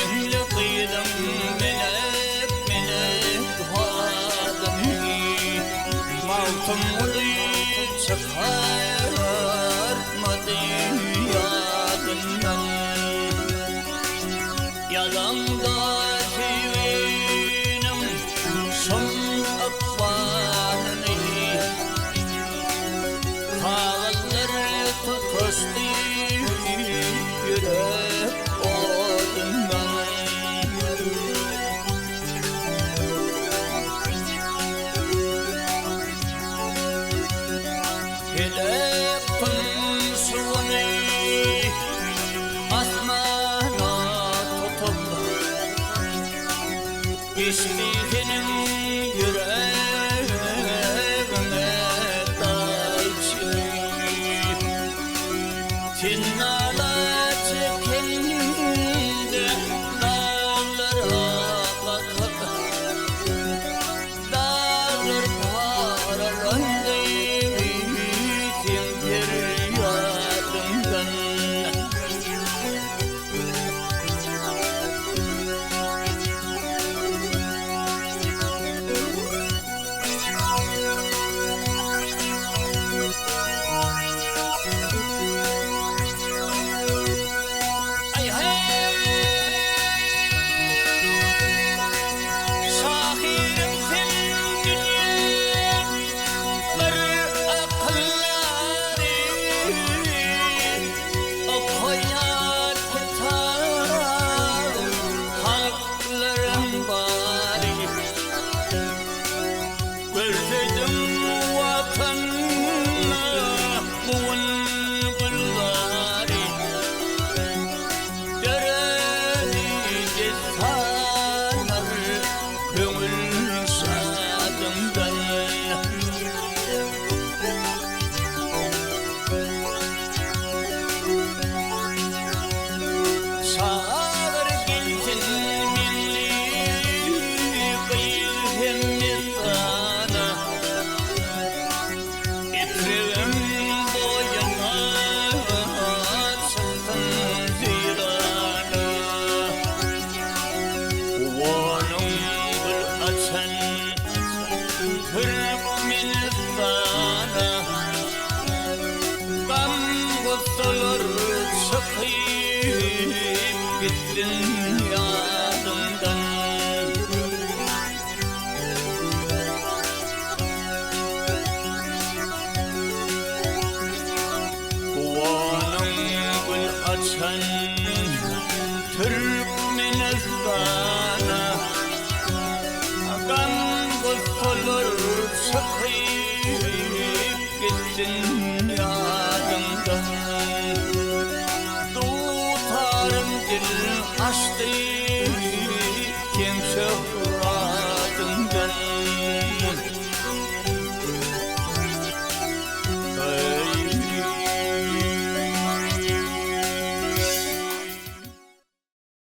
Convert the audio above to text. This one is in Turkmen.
Meňli gyzyň melek melek halyny Magtymguly çykarmady ýadyndan. Ýazanda söýginiň şum ykbalyny Kagyzlar tutaşdy ýürek odundan. Pelek tumşugyny asmana tutup, Geçdi seniň ýüregiňe gaýçy. Sen nala çekeňde daglara bakyp, Daglar paralandy seň perýadyňdan. Şahyrym sen dünýä bir akyldary Okaýan kitap halklaryň bary. Görseýdiň Watanyna guwan gülzary. Döredi dessanlar köňül şadyňdan. Çagyr gelsin Meňli gyz hem messana. Etregiň boýuna çyksyn zeýrana. Guwanyň gül açan Türkmenistana. Gam-gussalar çykyp gitsin ýadyňdan. Guwanyň gül açan Türkmenistana.